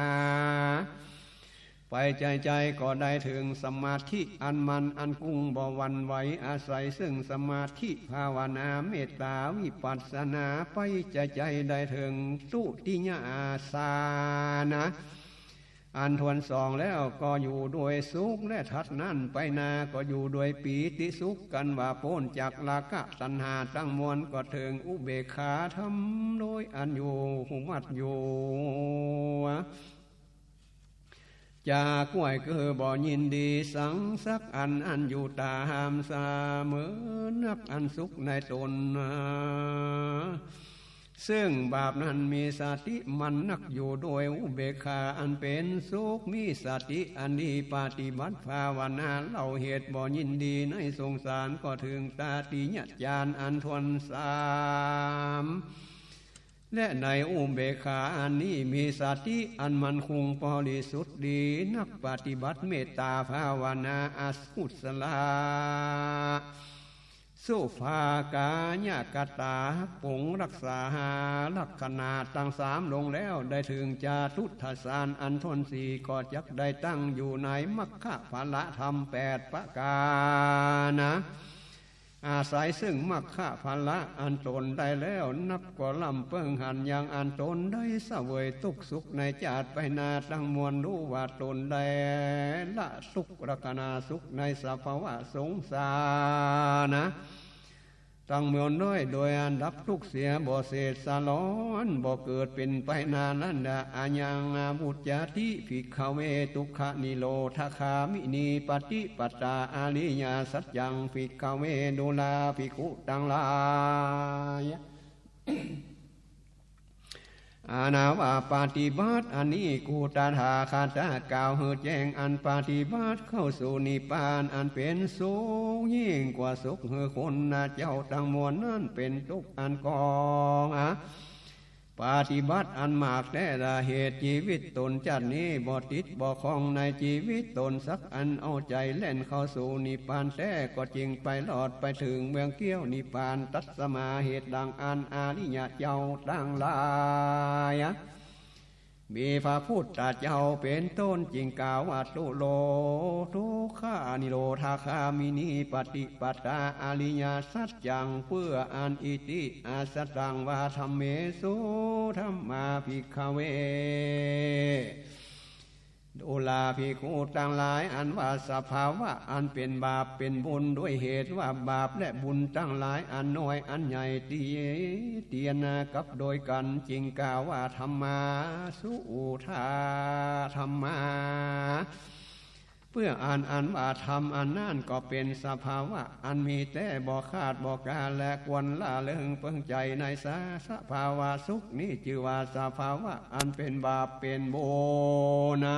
ไปใจ๋ใจ๋ ก็ได้เถิงสมาธิอันมั่นอันกุ้งบ่หวั่นไหว อาศัยเซิ่งสมาธิภาวนาเมตตาวิปัสสนาไปใจ๋ใจ๋ ได้เถิงทุติยฌานะ อันถ้วนสองแล้วก็อยู่โดยสุข และถัดนั้นไปนาก็อยู่โดยปีติสุข กันว่าป๊นจากราคะตัณหาตังมวล ก็เถิงอุเบกขาธรรมโดยอันอยู่มัดอยู่ จากกล้วยคือบ่ยินดีสังสักอัน อันอยู่ต๋ามเสมอนักอันสุขในตน เซิ่งบาปนั้นมีสติมั่นนักอยู่โดยอุเบกขาอันเป๋นสุข มีสติอันดีปฏิบัติภาวนา เล่าเหตุบ่ยินดีในสงสาร ก็เถิงตติยฌานอันถ้วนสาม และในอุเบกขาอันนี้มีสติอันมั่นคงบริสุทธิ์ดีนักปฏิบัติเมตตาภาวนาอกุศล สุภากายกตา ปรงรักษาลักษณะตังสามลงแล้ว ได้เถิงจตุตถฌานอันถ้วนสี่ ก็จักได้ตั้งอยู่ในมัคคะผละธรรมแปดประก๋านนะ อาศัยเซิ่งมัคคะผละอันตนได้แล้ว นับก็ลำเปิ้งหันยังอันตนได้เสวยตุ๊กข์สุขในจาติไปหน้าตังมวล ฮู้ว่าตนได้ละตุ๊กข์ลักษณะสุขในสภาวะสงสารนะ ตังมวลด้วยโดยอันดับตุ๊กข์เสียบ่เสดสะหลอน บ่เกิดเป๋นไปหน้านั้นดา อายังอาวุจจาติภิกขเว ทุกขนิโรธคามินีปฏิปตา อริยสัจจังภิกขเว ดูราภิกขุตังหลาย อานาว่าปฏิบัติอันนี้ กูตถาคตะกล่าวหื้อแจ้งอันปฏิบัติเข้าสู่นิพพานอันเป๋นสุขยิ่งกว่าสุข หื้อคนเจ้าตังมวลนั้นเป๋นตุ๊กข์อันกองอะ ปฏิบัติอันมากแต๊ละ เหตุจีวิตตนจั้นนี้ บ่ติดบ่ข้องในจีวิตตนสักอัน เอาใจ๋แล่นเข้าสู่นิพพานแต๊ ก็จึงไปรอดไปเถิงเมืองเกี้ยวนิพพาน ตัสมา เหตุดังอั้น อริยะเจ้าตังหลายอะ มีพระพุทธเจ้าเป๋นต้นจึงกล่าวว่า ตุโล ทุกขา นิโรธา คามินี ปฏิปทา อริยสัจจัง เปื้ออันอิติ อาสตัง วา ธัมเมสุ ธัมมา ภิกขเว ดูราภิกขุตังหลาย อันว่าสภาวะอันเป๋นบาปเป๋นบุญ ด้วยเหตุว่าบาปและบุญตังหลายอันน้อยอันใหญ่ เตีย เตียนากับโดยกั๋น จึงกล่าวว่า ธัมมา สุ อุทา ธัมมา เปื้ออันอันว่าธรรมอันนั้นก็เป๋นสภาวะอันมีแต๊ บ่ขาดบ่กาด และควรละเลิงเปิงใจ๋ในสา สภาวะสุขนี้ จื้อว่าสภาวะอันเป๋นบาปเป๋นบุญนะ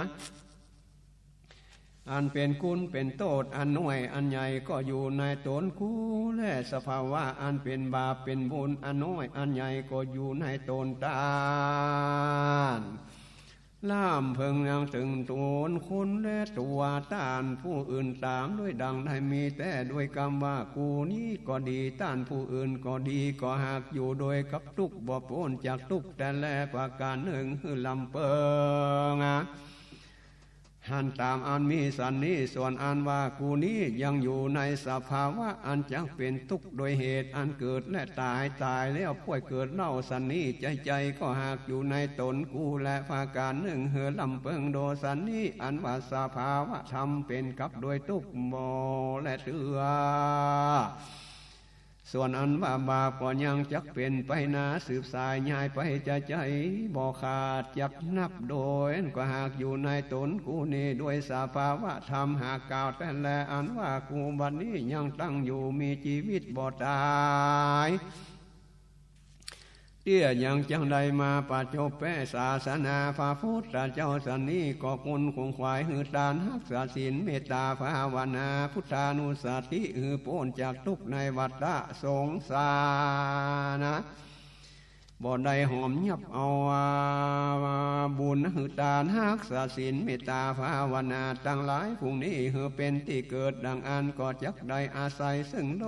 อันเป๋นคุณเป๋นโต้ษ อันน้อยอันใหญ่ก็อยู่ในต๋นกู และสภาวะอันเป๋นบาปเป๋นบุญ อันน้อยอันใหญ่ก็อยู่ในต๋นต้าน ลำเพิ่งยังเถิงต๋นคุณและตั๋วต้านผู้อื่นต๋าม ด้วยดังได้มีแต๊ ด้วยกำว่า กูนี้ก็ดี ต้านผู้อื่นก็ดี ก็หากอยู่โดยกับตุ๊กข์ บ่ป๊นจากตุ๊กข์แต๊แล ประก๋านนึ่งหื้อลำเปิงอะ หั้นต๋าม อันมีสันนี้ ส่วนอันว่า กูนี้ยังอยู่ในสภาวะอันจักเป๋นตุ๊กข์ โดยเหตุอันเกิดและต๋าย ต๋ายแล้วป่วยเกิดเล่า สันนี้ใจ๋ๆ ก็หากอยู่ในต๋นกูแล ประก๋านนึ่งหื้อลำเปิง โดยสันนี้ อันว่าสภาวะธรรมเป๋นกับโดยตุ๊กข์ บ่แลเตื้อ ส่วนอันว่าบาปก็ยังจักเป๋นไปนา สืบสายยายไปใจ๋ๆ บ่ขาดจักนับโดย อันก็หากอยู่ในต๋นกูนี้ ด้วยสภาวะธรรม หากกล่าวแต๊แล อันว่ากูบัดนี้ยังตั้งอยู่ มีจีวิตบ่ต๋าย เตี้ยยังจักได้มาประจบแป๊ศาสนาพระพุทธเจ้า สันนี้ก็ควรขวนขวายหื้อตาน ฮักษาศีล เมตตาภาวนา พุทธานุสติ หื้อป๊นจากตุ๊กข์ในวัฏฏะสงสารนะ บ่ได้หอมยับเอาบุญหื้อตาน ฮักษาศีล เมตตาภาวนาตังหลาย ผู้นี้หื้อเป๋นตี้เกิดดังอั้น ก็จักได้อาศัยซึ่งโล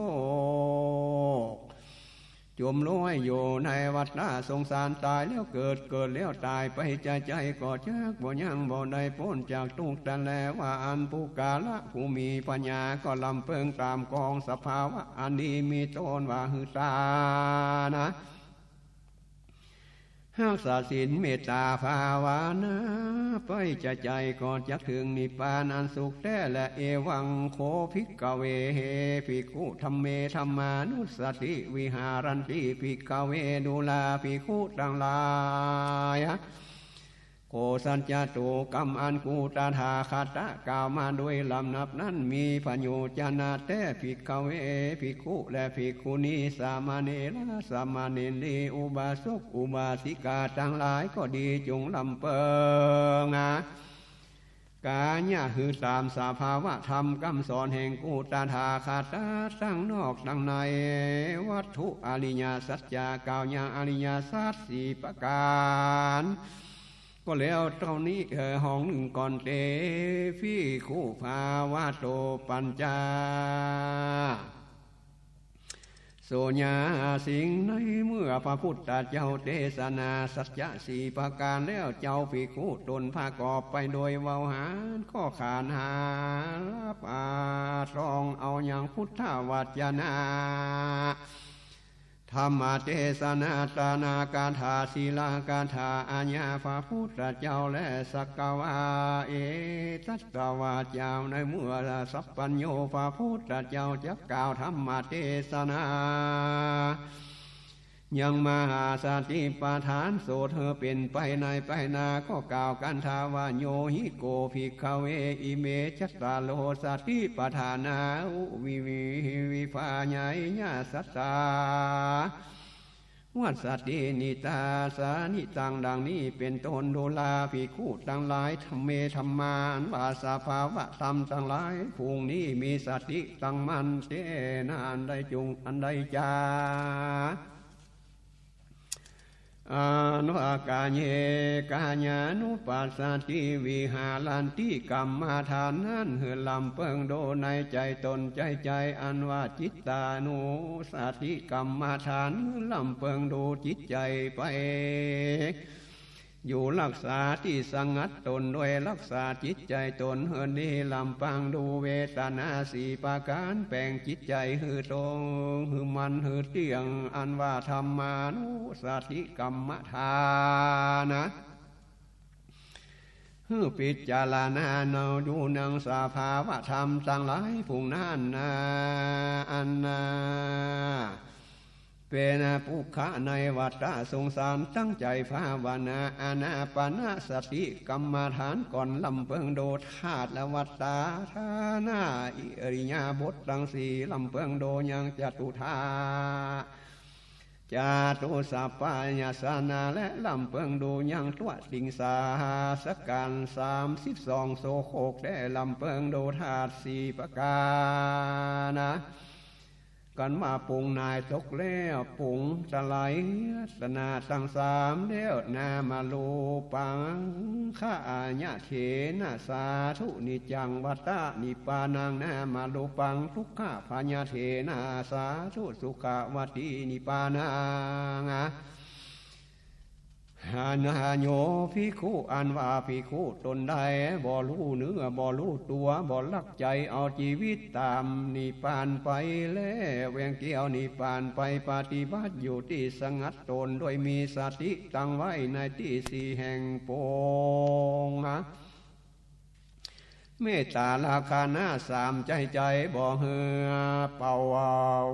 ก จมลอยอยู่ในวัฏฏะสงสาร ต๋ายแล้วเกิด เกิดแล้วต๋ายไปใจ๋ๆ ก็จักบ่ยัง บ่ได้ป๊นจากตุ๊กข์แต๊แล ว่าอั้น ปุคคละผู้มีปัญญา ก็ลำเปิงต๋ามกองสภาวะอันนี้ มีต้นว่าหื้อตานนะ ฮักษาศีล เมตตาภาวนาไปใจ๋ๆ ก็จักเถิงนิพพานอันสุขแต๊แล เอวัง โข ภิกขเว ภิกขุ ธัมเม ธัมมานุสสติ วิหารันติ ภิกขเว ดูราภิกขุตังหลายอะ โข สัจจตุกรรมอันกูตถาคตะกล่าวมาโดยลำดับนั้น มีผโยจนะแต๊ ภิกขเว ภิกขุ และภิกขุณี สามเณระ สามเณรี อุบาสก อุบาสิกาตังหลายก็ดี จงลำเปิงอะ กายะหื้อต๋ามสภาวะธรรมกำสอนแห่งกูตถาคตะ ตังนอกตังใน วัตถุอริยสัจจะ กล่าวยังอริยสัจสี่ประก๋าน ก็แล้วเต้านี้ เอ่อ ห้องนึ่งก่อนเต ภิกขุ ภาวะโต ปัญจ สุญญาสิง ในเมื่อพระพุทธเจ้าเตสนาสัจจะสี่ประก๋านแล้ว เจ้าภิกขุตนประกอบไปโดยเว้าหาญ ก็ขานหารับอาตรองเอายังพุทธวจนะ ธรรมเตสนา ตานากถา ศีลกถา อาญาพระพุทธเจ้า และสักกะวา เอตัสสะวาจา ในเมื่อสัพพัญญูพระพุทธเจ้าจักกล่าวธรรมเตสนา ยังมหาสติปัฏฐานสูตรหื้อเป๋นไปในไปนา ก็กล่าวกันทาว่า โยหิโก ภิกขเว อิเม จัตตาโร สติปัฏฐานา อุวิวิวิภาญายะสัตตา วัสสติ นิตาสานิตัง ดังนี้เป๋นต้น ดูราภิกขุตังหลาย ธัมเม ธัมมา อันว่าสภาวะธรรมตังหลายฝูงนี้ มีสติตั้งมั่นแต๊นั้น อันใดจุ่ง อันใดจา อันว่า กาเย กายานุปัสสติ วิหารันติ กรรมฐานนั้น หื้อลำเปิงดูในใจ๋ต๋นใจ๋ใจ๋ อันว่าจิตตานุสติ กรรมฐาน หื้อลำเปิงดูจิตใจ๋ไป อยู่ฮักษาตี้สงัดต๋น โดยฮักษาจิตใจ๋ต๋นหื้อดี ลำพังดูเวทนาสี่ประก๋าน แป๋งจิตใจ๋หื้อตรง หื้อมั่น หื้อเตี้ยง อันว่าธัมมานุสติกรรมฐานะ หื้อปิจารณาเนาอยู่เนืองสภาวะธรรมตังหลายฝูงนั้นนา อันนา เป๋นปุคคะในวัฏฏะสงสาร ตั้งใจ๋ภาวนา อานาปานสติกรรมฐานก่อน ลำเปิงดูธาตุและวัฏฏะฐานะ อิริยาบถตังสี่ ลำเปิงดูยังจตุทา จตุสัพพยัญชนะ และลำเปิงดูยังตวติงสาสการสามสิบสองโสโครก และลำเปิงดูธาตุสี่ประก๋านนะ กันว่าปรุงหน่ายตกแล้ว ปรุงตะไลตนาตังสามแล้ว นามรูปังขะอายะเถนะ สาธุ นิจจังวัตตะนิพพานัง นามรูปังทุกขะพยะเถนะ สาธุ สุขะวัตตินิพพานัง หานาโยภิกขุ อันว่าภิกขุต๋นใด บ่ฮู้เนื้อ บ่ฮู้ตั๋ว บ่ฮักใจ๋เอาจีวิตต๋ามนิพพานไปแล แหวงเตี้ยวนิพพานไป ปฏิบัติอยู่ตี้สงัดต๋น โดยมีสติตั้งไว้ในตี้สี่แห่งปง เมตตาลักขณะสามใจ๋ใจ๋ บ่หื้อเป่า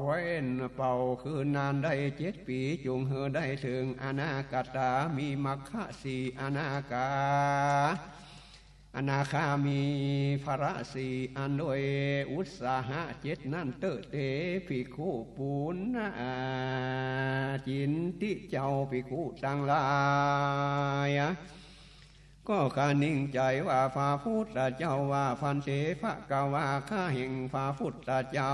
เว้นเป่าคืนนานได้เจ็ดปี๋ จุ่งหื้อได้เถิงอนาคา มีมัคคะสี่ อนาคา อนาคามีผละสี่ อันโดยอุตสาหะเจ็ดนั้นเต๊อะ เต ภิกขุ ปุณณะจินติ เจ้าภิกขุตังหลาย ก็คะนิงใจ๋ว่าพระพุทธเจ้าว่า ภันเต ภะคะวา ข้าแห่งพระพุทธเจ้า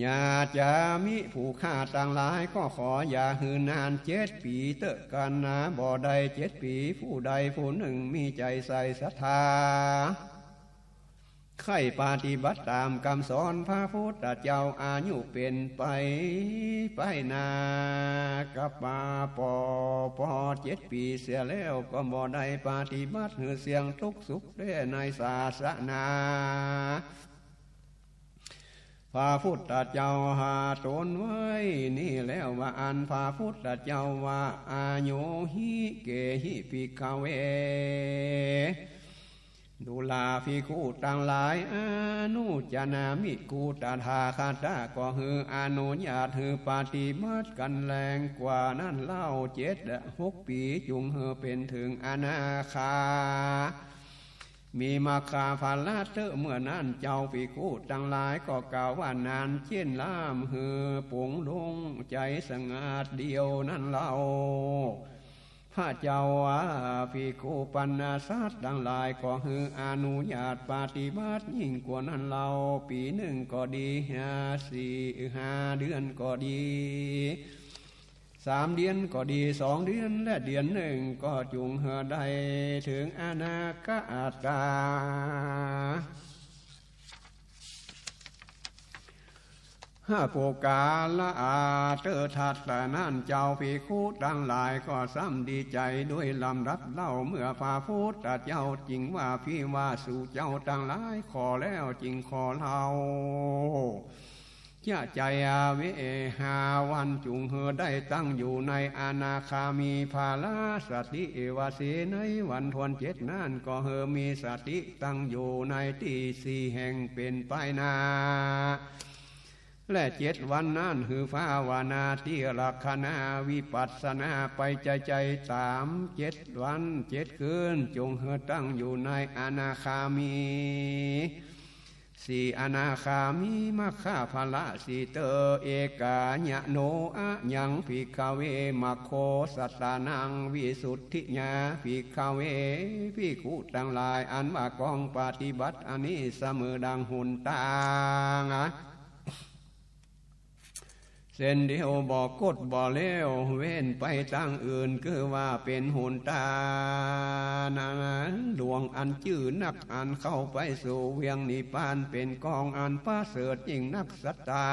ยาจามิ ผู้ข้าตังหลายก็ขออย่าหื้อนานเจ็ดปี๋เต๊อะกันนา บ่ได้เจ็ดปี๋ ผู้ใดผู้นึ่งมีใจ๋ใส่ศรัทธา ใค่ปฏิบัติต๋ามกำสอนพระพุทธเจ้า อายุเป๋นไป ไปนา กับมาปอ ปอเจ็ดปี๋เสียแล้ว ก็บ่ได้ปฏิบัติหื้อเสี้ยงตุ๊กข์สุขแต๊ในศาสนา พระพุทธเจ้าหาต๋นไว้นี้แล้วว่าอั้น พระพุทธเจ้าว่า อาโยหิ เกหิ ภิกขะเว ดูราภิกขุตังหลาย อนุจจานามิ กูตถาคตะ ก็หื้ออนุญาตหื้อปฏิบัติกั๋นแรงกว่านั้นเล่า เจ็ดหกปี๋ จุ่งหื้อเป๋นเถิงอนาคา มีมัคคะผละเต๊อะ เมื่อนั้นเจ้าภิกขุตังหลายก็กล่าวว่านานเจ๊นล่ำหื้อปงลงใจ๋สงัดเดียวนั้นเล่า พระเจ้าว่า ภิกขุปัณณสัตว์ตังหลาย ก็หื้ออนุญาตปฏิบัติยิ่งกว่านั้นเล่า ปี๋นึ่งก็ดี ห้า สี่ ห้าเดือนก็ดี สามเดือนก็ดี สองเดือน และเดือนนึ่งก็จุ่งหื้อได้เถิงอนาคตา ห้าปุคคละอาเตอร์ทัตตะนั้น เจ้าภิกขุตังหลายก็ซ้ำดีใจ๋โดยลำดับเล่า เมื่อพระพุทธเจ้าจึงว่า ภิวา สูเจ้าตังหลายขอแล้วจึงขอเล่า จะใจ๋อาเว ห้าวัน จุ่งหื้อได้ตั้งอยู่ในอนาคามีผละสติ เอวะเส ในวันถ้วนเจ็ดนั้น ก็หื้อมีสติตั้งอยู่ในตี้สี่แห่งเป๋นไปหน้า และเจ็ดวันนั้นหื้อภาวนาติรกขณวิปัสสนาไปใจ๋ๆ ต๋ามเจ็ดวันเจ็ดคืน จุ่งหื้อตั้งอยู่ในอนาคามี สีอนาคามีมัคคะผละสีเตอ เอกายะโน อะยัง ภิกขะเว มัคโค สัตตานัง วิสุทธิยา ภิกขะเว ภิกขุตังหลาย อันว่ากองปฏิบัติอันนี้เสมอดังหนตาง เส้นเดียวบ่กดบ่แล้ว เว้นไปตางอื่น คือว่าเป๋นหนตางหลวงอันจื้อนัก อันเข้าไปสู่เวียงนิพพาน เป๋นกองอันประเสริฐยิ่งนัก สัตตา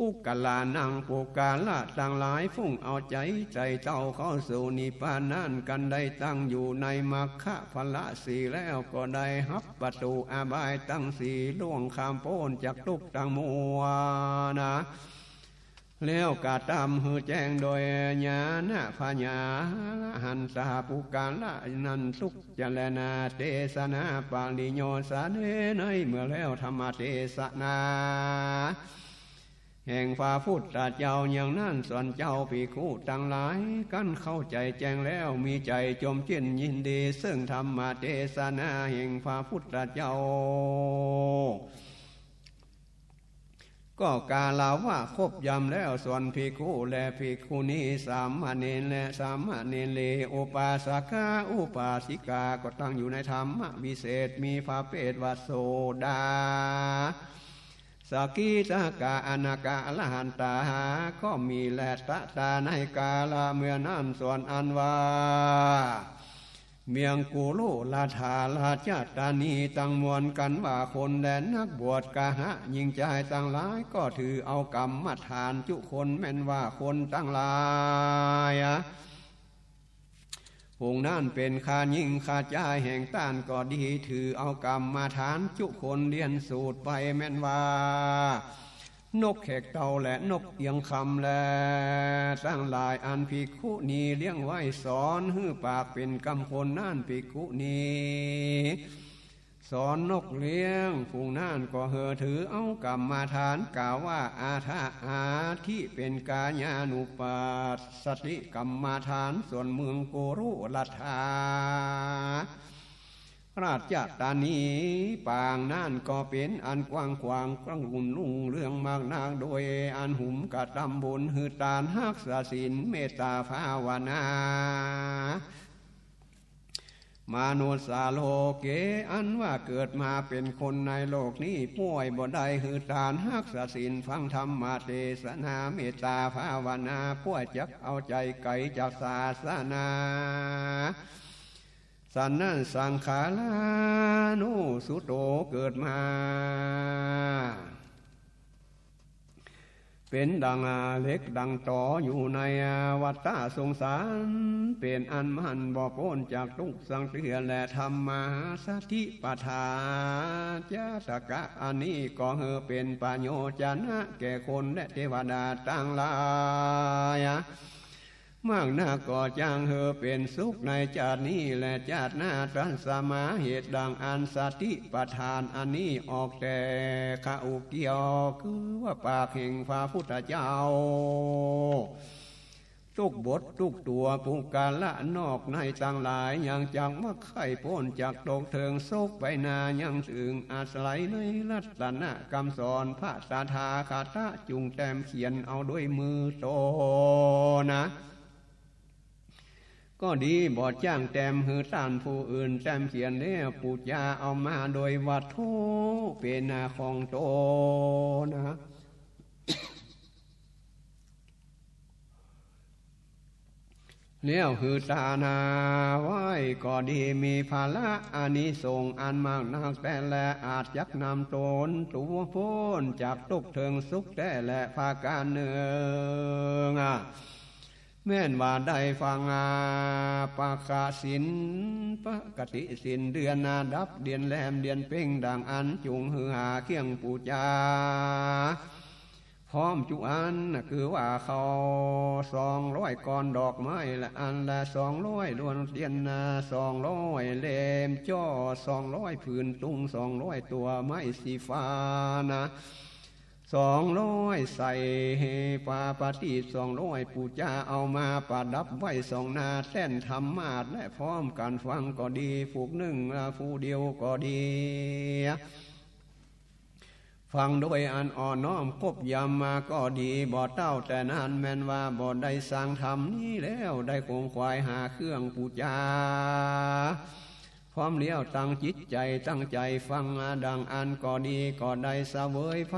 ปุคคลานัง ปุคคละตังหลาย ฟุ้งเอาใจ๋ใส่เต้าเข้าสู่นิพพานนั้น กันได้ตั้งอยู่ในมัคคะผละสี่แล้ว ก็ได้ฮับ ประตูอบายตังสี่ ล่วงข้ามป๊นจากทุกข์ตังมวลนา แล้วกระตำหื้อแจ้งโดยญาณปัญญา หันตาปุคคละนั้นทุกข์ จรณาเตสนา ปริโยสาเน ในเมื่อแล้วธรรมเตสนา แห่งพระพุทธเจ้าอย่างนั้น ส่วนเจ้าภิกขุตังหลาย กันเข้าใจ๋แจ้งแล้ว มีใจ๋จมจื้นยินดี ซึ่งธรรมเตสนาแห่งพระพุทธเจ้า ก็กล่าวว่าครบย่ำแล้ว ส่วนภิกขุและภิกขุณี สามเณรและสามเณรี อุปาสกะอุปาสิกา ก็ตั้งอยู่ในธรรมวิเศษ มีพระเภทว่าโสดา สกิทาคา อนาคา อรหันตา ก็มีแล ตะตา ในกาละเมื่อนั้น ส่วนอันว่า เมืองกุรุราชธาราชธานีตังมวล กันว่าคนและนักบวชกะหะหญิงจายตังหลาย ก็ถือเอากรรมฐานจุคน แม่นว่าคนตังหลาย ผู้นั้นเป๋นข้าหญิงข้าจายแห่งต้านก็ดี ถือเอากรรมฐานจุคน เรียนสูตรไปแม่นว่า นกแขกเต้าและนกเอียงคำแล ตังหลายอันภิกขุณีเลี้ยงไว้ สอนหื้อปากเป๋นกำคนนั้น ภิกขุณี สอนนกเลี้ยงผู้นั้นก็หื้อถือเอากรรมฐาน กล่าวว่า อาทะ อาทิ เป๋นกายานุปัสสติกรรมฐาน ส่วนเมืองกุรุราชธา ราชธานีปางนั้นก็เป๋นอันกว้างขวาง กว้างรุ่งเรืองมากนัก โดยอันหุมกระตำบุญ หื้อตาน ฮักษาศีล เมตตาภาวนา มนุสสาโลเก อันว่าเกิดมาเป๋นคนในโลกนี้ ป่วยบ่ได้หื้อตานฮักษาศีล ฟังธรรมเตสนา เมตตาภาวนา ป่วยจักเอาใจ๋ไก๋จากศาสนา สันนั้นสังขารานุสสุโต เกิดมา เป๋นดังเหล็กดังตออยู่ในวัฏฏะสงสาร เป๋นอันมันบ่ป๊นจากตุ๊กข์สักเตื้อ และธรรมมหาสติปัฏฐานจาตกะอันนี้ก็หื้อเป๋นประโยชนะแก่คนและเตวดาตังหลาย มากนักก็จักหื้อเป๋นสุขในจาตินี้และจาติหน้า ตัสมา เหตุดังอั้น สติปัฏฐานอันนี้ออกแต่ขะอุเกี่ยว คือว่าปากแห่งพระพุทธเจ้า ทุกบททุกตัว ปุคคละนอกในตังหลาย ยังจักมักใค่ป๊นจากตกเถิงสุขไปนา ยังเถิงอาศัยในรัตนกำสอนพระตถาคตะ จุ่งแต้มเขียนเอาด้วยมือโตนะ ก็ดี บ่จ้างแต้มหื้อต้านผู้อื่นแต้มเขียนแล้ว ปู๋จาเอามาโดยวัตถุเป๋นนาของโตนะ แล้วหื้อตานาไว้ก็ดี มีผละอานิสงส์อันมากนักแต๊แล อาจจักนำตนตัวป๊นจากตุ๊กข์เถิงสุขแต๊แล ประก๋านนึ่ง แม่นว่าได้ฟังอาปะกะศีล ปกติศีล เดือนอาดับ เดือนแรม เดือนเพ็ญ ดังอั้น จุ่งหื้อหาเครื่องปู๋จา พร้อมจุอัน คือว่าข้าวสองร้อยก้อน ดอกไม้ละอันละสองร้อย ดวงเตียนนาสองร้อยเล่ม จ้อสองร้อยผืน ตุงสองร้อยตั๋ว ไม้สีฟ้านะ สองร้อย ใส่ปาปาตี้สองร้อย ปู๋จาเอามาประดับไว้สองหน้าแต้นธรรมาสน์ และพร้อมกั๋นฟังก็ดี ผูกนึ่งละผู้เดียวก็ดี ฟังโดยอันอ่อนน้อมกบยำมาก็ดี บ่เต้าแต่นั้นแม่นว่าบ่ได้สร้างธรรมนี้แล้ว ได้ขงขวายหาเครื่องปู๋จา พร้อมแล้วตั้งจิตใจ๋ตั้งใจ๋ฟังดังอั้นก็ดี ก็ได้เสวยผ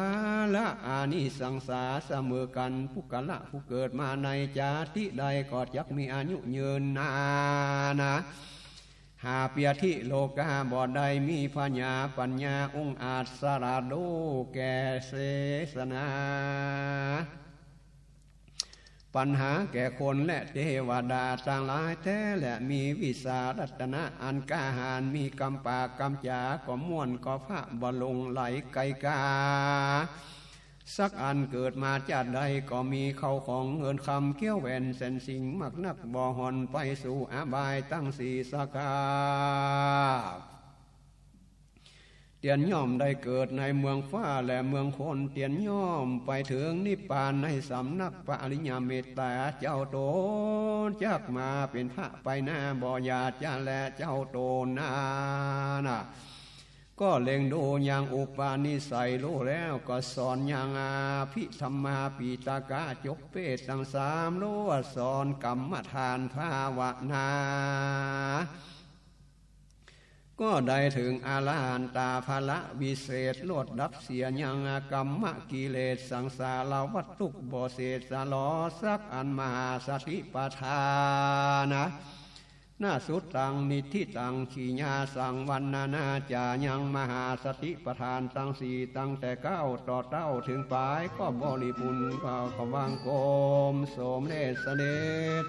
ละอานิสังสาเสมอกั๋น ปุคคละผู้เกิดมาในจาติใดก็จักมีอายุยืนนานนา หาเปียธิโลกา บ่ได้มีผญาปั๋ญญาองอาจสลาดโดแก่เสสนา ปั๋ญหาแก่คนและเตวดาตังหลายแต๊แล มีวิสารัตนะอันกล้าหาญ มีกำปากกำจ๋าก็ม่วนก็พระบ่หลงไหลไกลกา สักอันเกิดมาจาติใดก็มีเข้าของเงินคำเกี้ยวแหวนแสนสิ่งมากนัก บ่หวั่นไปสู่อบายตังสี่สาขา เตียนย่อมได้เกิดในเมืองฟ้าและเมืองคน เตียนย่อมไปเถิงนิพพานในสำนักพระอริยเมตตาเจ้าต๋น จักมาเป๋นพระไปหน้าบ่อย่าจะแลเจ้าต๋นนานา ก็เล็งดูยังอุปนิสัยรู้แล้วก็สอนยังอภิธรรมาปิตกะจบเปตตังสามรู้ว่าสอนกรรมฐานภาวนา ก็ได้เถิงอรหันตาผละวิเศษ โลดดับเสียยังกรรมกิเลสสังสารวัฏทุกข์บ่เศษสะหลอสักอัน มหาสติปัฏฐานะ นาสุตตังนิฏฐิตัง กิริยาสังวัณณนาจายัง มหาสติปัฏฐานตังสี่ ตั้งแต่เก๊าต่อเต้าเถิงป๋าย ก็บริบูรณ์ก็กำบังกมสมเร็จเสด็จ